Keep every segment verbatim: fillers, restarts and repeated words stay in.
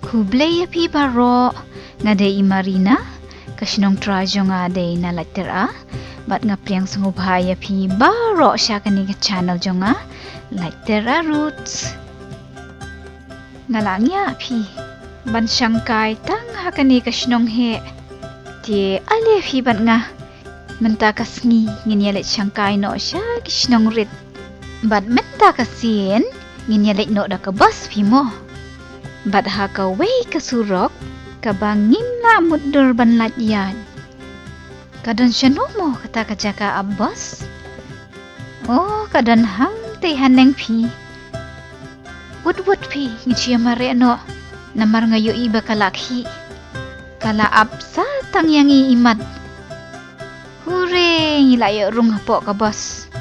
Khublei ïa phi baroh, nga dei i Marina, ka shnong trai jong nga dei na Laityra, bad nga pdiang sngewbha ïa phi baroh sha kane ka channel jong nga, Laityra Roots. Nga la ngiah phi ban shangkai tang ha kane ka shnong heh. Te ale phi bad nga. Mynta ka sngi ngin ïa leit shangkai noh sha ki shnong rit. Bad mynta ka sien ngin ïa leit noh da ka bos phi mo. Bad ha kawei ka surok kaba ngim lah mutdur ban lait ïaid. Ka don shano mo kata ka jaka ap bos? Oh, ka don hangtei haneng phi. Wut wut phi, ngin shu ïa mareh noh. Namar nga ïohi ba ka la khih. Ka la ap sa tang ïa ngi imat. Hure, ngi la ïoh rung hapoh ka bos.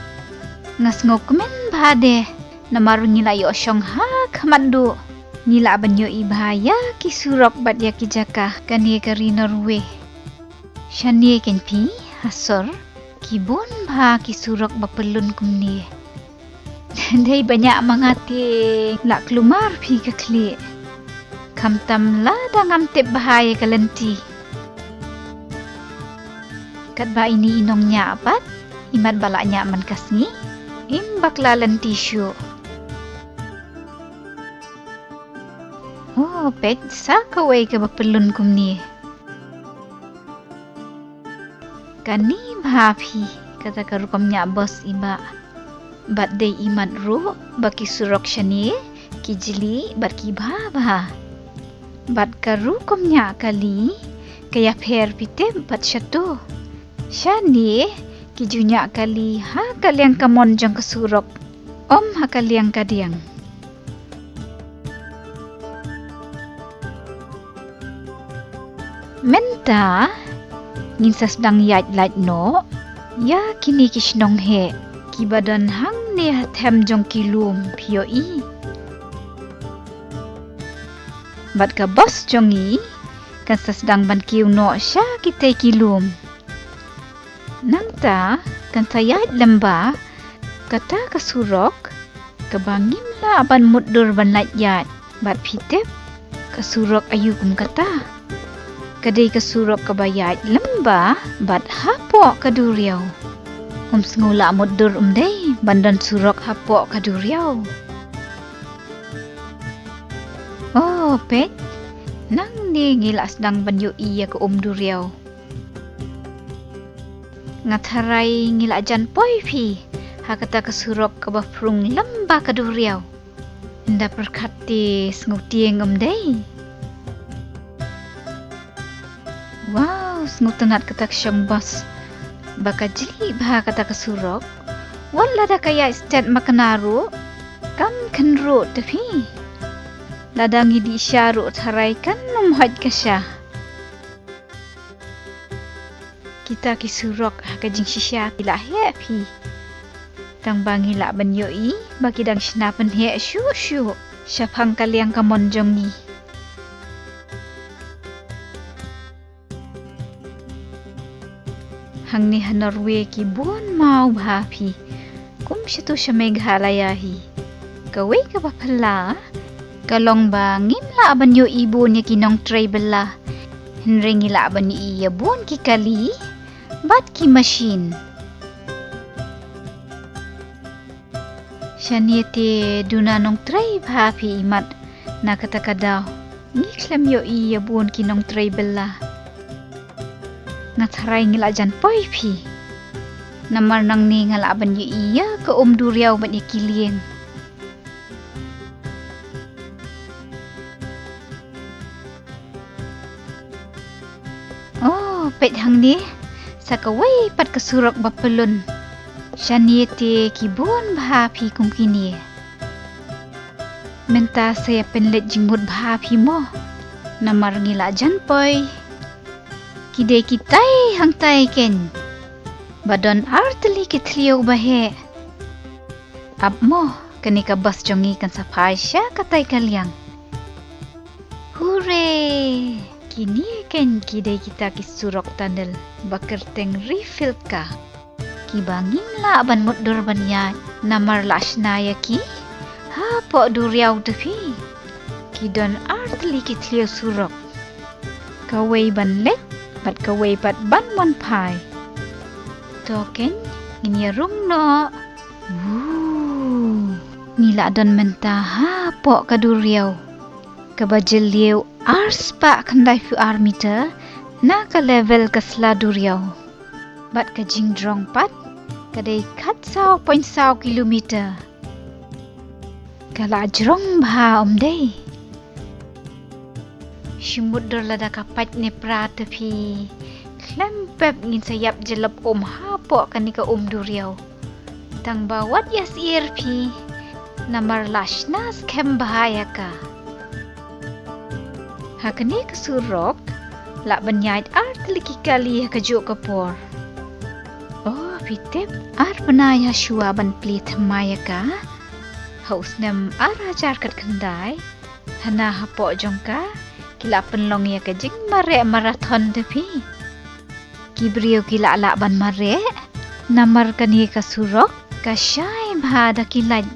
Nga sngew kmen bha de, namar ngi la ïoh shong ha khmat duh. Ngi lah ban ïohi bha ïa ki surok bad ïa ki jaka kane ka ri Norway. Shane kein phi, ha sor, ki bun bha ki surok ba pyllun kumne. Dei ba ñiah ma nga te la kulmar phi ka khlieh. Khamtam lada ngam tip bha ïa ka lynti. Katba ine i nongñiah pat, imat ba la ñiah man ka sngi, im bakla lynti shuh. Oh, peit sa kawei kaba pyllun kumne. Kane bha phi, kata ka rukom ñiah bos i Bah. Bad dei imat ruh ba ki surok shane ki jli bad ki bha bha. Bad ka rukom ñiah kali ka ïapher phi tip bad shato. Shane ki ju ñiah kali ha ka liang kamon jong ka surok, ym ha ka liang kadiang. Mynta ngin sa sdang ïaid lait noh ïa kine ki shnong heh kiba don hangne ha them jong ki lum phi ïohi. Bad ka bos jong ngi kan sa sdang ban kiew noh sha kitei ki lum. Nangta kan sa ïaid lem bad kata ka surok kaba ngim lah ban mutdur ban lait ïaid. Bad phi tip, ka surok aïu kum kata? Ka dei ka surok kaba ïaid lem bad hapoh ka duriaw. Ym sngew lah mutdur, ym dei ban don surok hapoh ka duriaw. Oh, peit, nangne ngi lah sdang ban ïohi ïa ka um duriaw. Nga tharai ngi lah jan poi phi ha kata ka surok kaba phrung lem bad ka duriaw. Ynda pyrkhat te sngewtieng, ym dei? Wow, sngewtynnat kata ka shong bos ba ka jli bha kata ka surok. Wat lada ka ïaid stet makna ruh kam kynruh te phi. Lada ngi dih sha ruh tharai kan ym hoit ka sha. Kita ki surok ha ka jingshisha ki la heh phi. Tang ba ngi lah ban ïohi ba ki dang shna pynheh shuh shuh shaphang ka liang kamon jong ngi. Hangne ha Norway ki bun maw bha phi. Kum shatu sha Meghalaya hi. Kawei kaba phylla ka long ba ngim lah ban ïohi bun ïa ki nongtrei bylla. Hynrei ngi lah ban ïohi ïa bun ki kali bad ki machine. Shane te duna nongtrei bha phi imat na kata ka daw. Ngi khlem ïohi ïa bun ki nongtrei bylla. Nga tharai ngi lah jan poi phi. Namar nangne nga lah ban ïohi ïa ka um duriaw bad ïa ki lieng. Oh, peit hangne, sa kawei pat ka surok ba pyllun. Shane te ki bun bha phi kum kine. Mynta sa ïa pynleit jingmut bha phi mo. Namar ngi lah jan poi. Ki dei kitai hangtai kein. Ba don artylli ki thliew ba heh. Ap mo, kane ka bos jong ngi kan sa phai sha katai ka liang. Hure! Kine kein ki dei kita ki surok tunnel ba kyrteng Ryfylke. Kiba ngim lah ban mutdur ban ïaid namar lah shna ïa ki hapoh duriaw te phi. Ki don ar tylli ki thliew surok. Kawei ban leit, bad kawei pat ban wan phai. To kein, ngin ïa rung noh. Woo. Ngi la don mynta hapoh ka duriaw. Kaba jylliew ar spah khyndai phew ar meter, na ka level ka sla duriaw. Bad ka jingdrong pat, ka dei khatsaw point saw kilometer. Ka la jrong bha ym dei. Shi mutdur lada ka pait ne pra te phi. Khlem pep ngin sa ïap jyllop um hapoh kane ka um duriaw. Tang ba wat ïa syier phi. Namar la shna skhem bha ïa ka. Ha kane ka surok, lah ban ïaid ar tylli ki kali ha kajuh ka por. Oh, phi tip, ar bnai ha shuwa ban plie thymmai ïa ka. Ha u snem ar hajar khatkhyndai, hana hapoh jong ka, ki la pynlong ïa ka jingmareh marathon te phi. Ki briew ki la lah ban mareh, namar kane ka surok, ka shai bha da ki light.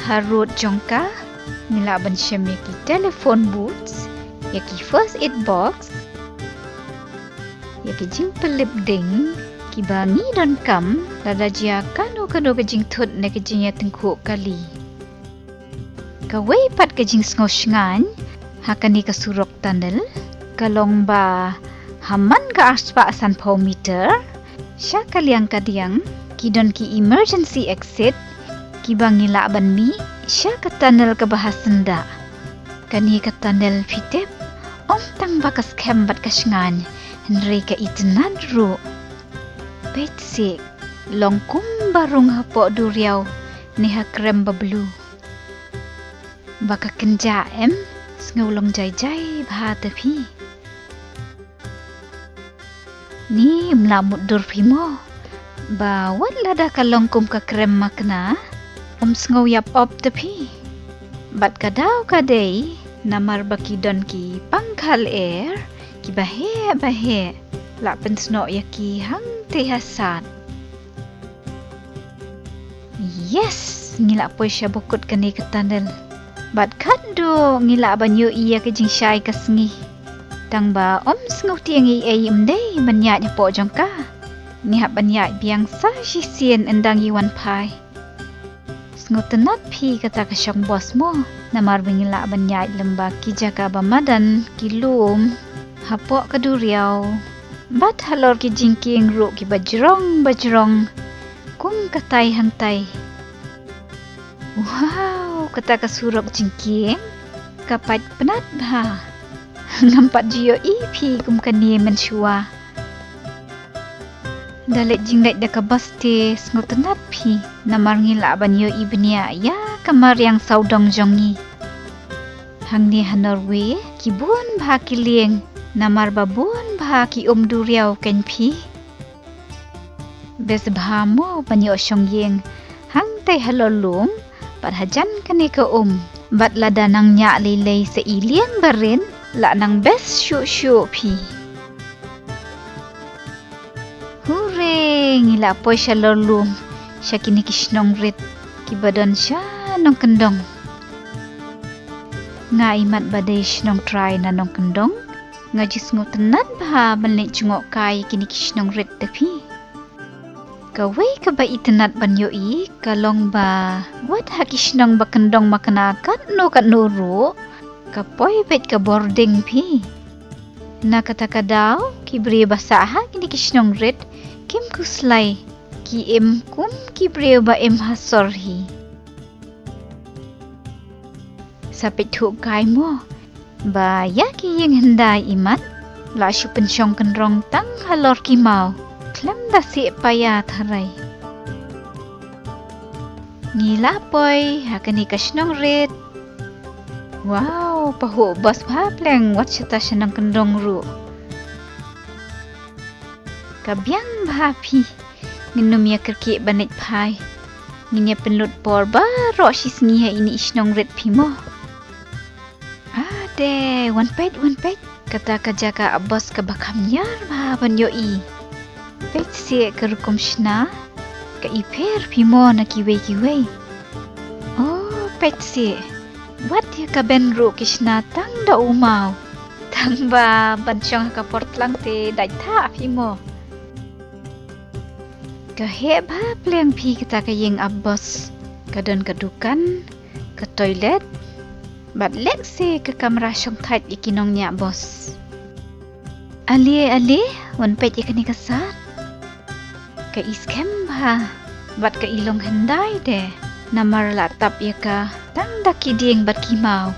Ha rud jong ka, ngi lah ban shem ïa ki telephone booths, ïa ki first aid box, ïa ki jingpyllip ding, kiba ngi donkam, lada jia kano kano ka jingthut ne ka jingïatyngkhuh kali. Kawei pat ka jingsngew shngaiñ, ha kane ka surok tunnel, ka long ba, ha man ka ar spah sanphew meter, sha ka liang ka diang, ki don ki emergency exit, kiba ngi lah ban mih, sha ka tunnel kaba ha syndah. Kane ka tunnel phi tip, ym tang ba ka skhem bad ka shngaiñ, hynrei ka itynnad ruh. Peit sih, long kumba rung hapoh duriaw, ne ha krem ba blue. Ba ka kynjah em, sngew long jai jai bha te phi. Ni ym lah mutdur phi mo. Ba wat lada ka long kum ka krem makna, ym sngew ïap op te phi. Bad ka daw ka dei, namar ba ki don ki pangkhal air, kiba heh ba heh, lah pynsnoh ïa ki hangtei ha sad. Yes, ngi lah poi sha bakut kane ka tunnel. Bad khatduh ngi lah ban ïohi ïa ka jingshai ka sngi. Tang ba ym sngewtieng ei ei ym dei ban ïaid hapoh jong ka. Ngi hap ban ïaid biang sa shisien ynda ngi wan phai. Sngewtynnad phi kata ka shong bos mo. Namar ba ngi lah ban ïaid lem bad ki jaka ba madan, ki lum, hapoh ka duriaw. Bad halor ki jingkieng ruh kiba jrong ba jrong. Kum katai hangtai. Wow, kata ka surok jingkieng. Ka pait pnat bha. Ngam pat ju ïohi phi kum kane mynshuwa. Da leit jingleit da ka bos te sngewtynnad phi. Namar ngi lah ban ïohi bniah ïa ka mariang sawdong jong ngi. Hangne ha Norway, ki bun bha ki lieng. Namar ba bun bha ki um duriaw kein phi. Best bha mo ban ïoh shong ïing. Hangtei halor lum, bad hajan kane ka um. Bad lada nang ñiah lei lei sa i lieng barit, lah nang best shuh shuh phi. Hure, ngi lah poi sha lor lum, sha kine ki shnong rit, kiba don sha nongkyndong. Nga imat ba dei shnong trai na nongkyndong, nga ju sngewtynnad bha ban leit jngoh kai kine ki shnong rit te phi. Kawei kaba itynnad ban ïohi, ka long ba wat ha ki shnong ba kyndong makna katno katno ruh, ka poi beit ka bording phi. Na kata ka daw, ki briew ba sah ha kine ki shnong rit, kim khuslai, ki im kum ki briew ba im ha sor hi. Sa peit thuh kai mo, ba ïa ki ïing hyndai imat, lah shu pynshong kynrong tang halor ki maw, khlem da sih paia tharai. Ngi lah poi, ha kane ka shnong rit. Wow, pahuh bos bha pleng, wat shata sha nongkyndong ruh. Ka biang bha phi, ngin ym ïa kyrkieh ban leit phai. Ngin ïa pynlut por baroh shi sngi ha ine i shnong rit phi mo. Ade, wan peit, wan peit. Kata ka jaka bos kaba kham ñiar bha ban ïohi. Peit seh ka rukom shna, ka ipher phi mo na kiwei kiwei. Oh, Peit seh, wat ïa ka Ben ruh ki shna tang da u maw. Tang ba ban shong ha ka por tlang te dait thah phi mo. Ka heh bha pleng phi kata ka ïing ap bos. Ka don ka dukan, ka toilet, bad lehse ka kamra shongthait ïa ki nongñiah bos. Ale ale, wan peit ïa kane ka sat. Ka i skhem bha, bad ka i long hyndai de. Namar la tap ïa ka tang da ki dieng bad ki maw.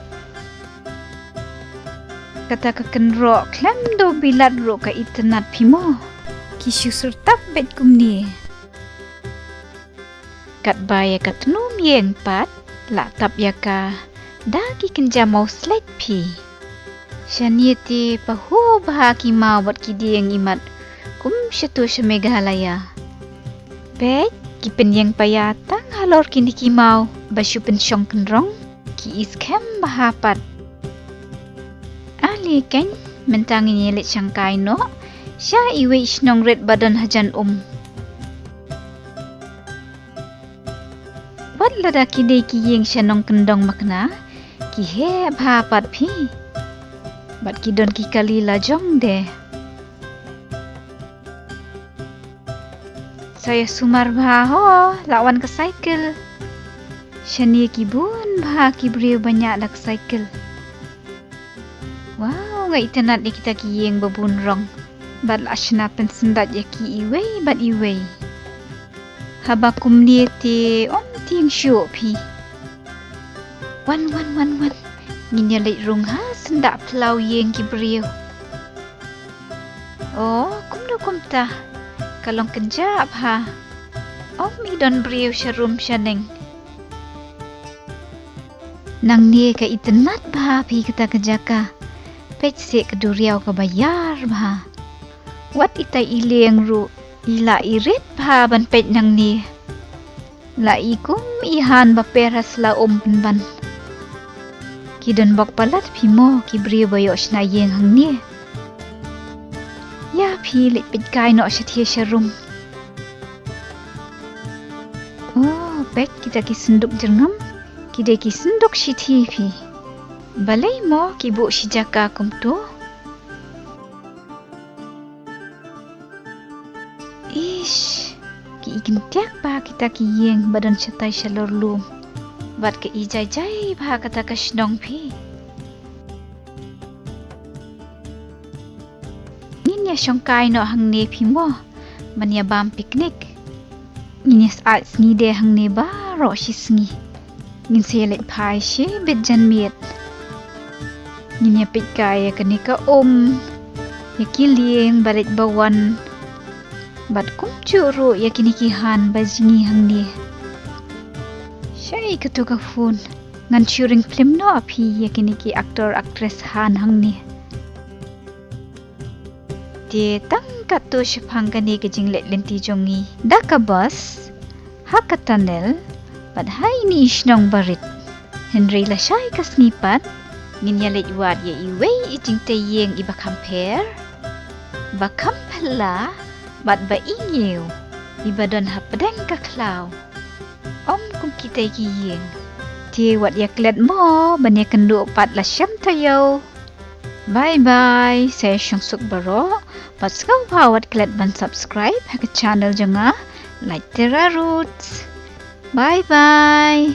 Kata ka kynroh khlem da u bilat ruh ka itynnad phi mo. Ki shu syrtap beit kumne. Katba ïa ka tnum ïeng pat, la tap ïa ka da ki kynja maw slek phi. Shane te pahuh bha ki maw bad ki dieng imat kum shato sha Meghalaya. Peit, ki pynïeng paia tang halor kine ki maw ba shu pynshong kynrong. Ki i skhem bha pat. Ale keiñ, mynta ngin ïa leit shangkai noh sha iwei i shnong rit ba don hajan um. Wat lada ki dei ki ïing sha nongkyndong makna, ki heh bha pat phi. Bad ki don ki kali lajong de. Sa ïa sumar bha ho, la wan ka cycle. Shane ki bun bha ki briew ba ñiah da ka cycle. Wow, nga itynnad ïa kita ki ïing ba bun rong. Bad la shna pynsyndat ïa ki iwei bad iwei. Haba kumne te ym tieng shuh phi. Wan, wan, wan, wan. Ngin ïa leit rung ha syndah phyllaw ïing ki briew. Oh, kumno kumta. Ka long kynjah bha. Ym i don briew sharum shaneng. Nangne ka itynnad bha phi kata ka jaka. Peit seh ka duriaw kaba ïar bha. Wat itai i lieng ruh i la irit bha ban peit nangne. La i kum i han ba per ha sla um pynban. Ki don bok palat phi mo ki briew ba ïoh shna ïing hangne. Ïa phi leit peit kai noh shathie sharum. Oh, peit kita ki synduk jyrngam, ki dei ki synduk shithi phi. Balei mo ki buh shi jaka kumto? Ish, ki i kyntiak bha kita ki ïing ba don shatai shalor lum. Bad ka i jai jai bha kata ka shnong phi. Ngin ïa shongkai noh hangne phi mo, ban ïa bam picnic. Ngin ïa sah sngi de hangne baroh shi sngi. Ngin sa ïa leit phai shibit janmiet. Ngin ïa peit kai ïa kane ka um, ïa ki lieng ba leit ba wan. Bad kumjuh ruh ïa kine ki han ba jngi hangne. Shai kato ka phone. Ngan shu ring film noh phi ïa kine ki actor actress han hangne. Te tang katto shaphang kane ka jingleit lynti jong ngi da ka bus ha ka tunnel bad ha ine i shnong barit. Hynrei lashai ka sngi pat ngin ïa leit wad ïa iwei i jingtei ïing iba kham pher, ba kham phylla bad ba ingiew, iba don hapdeng ka khlaw. Ym kum kitei ki ïing. Te wat ïa klet mo ban ïa kynduh pat la shem taïew. Bye bye, sa ïa shong suk baroh. Bad sngewbha wat klet ban subscribe ha ka channel jong nga, Laitera Roots. Bye bye.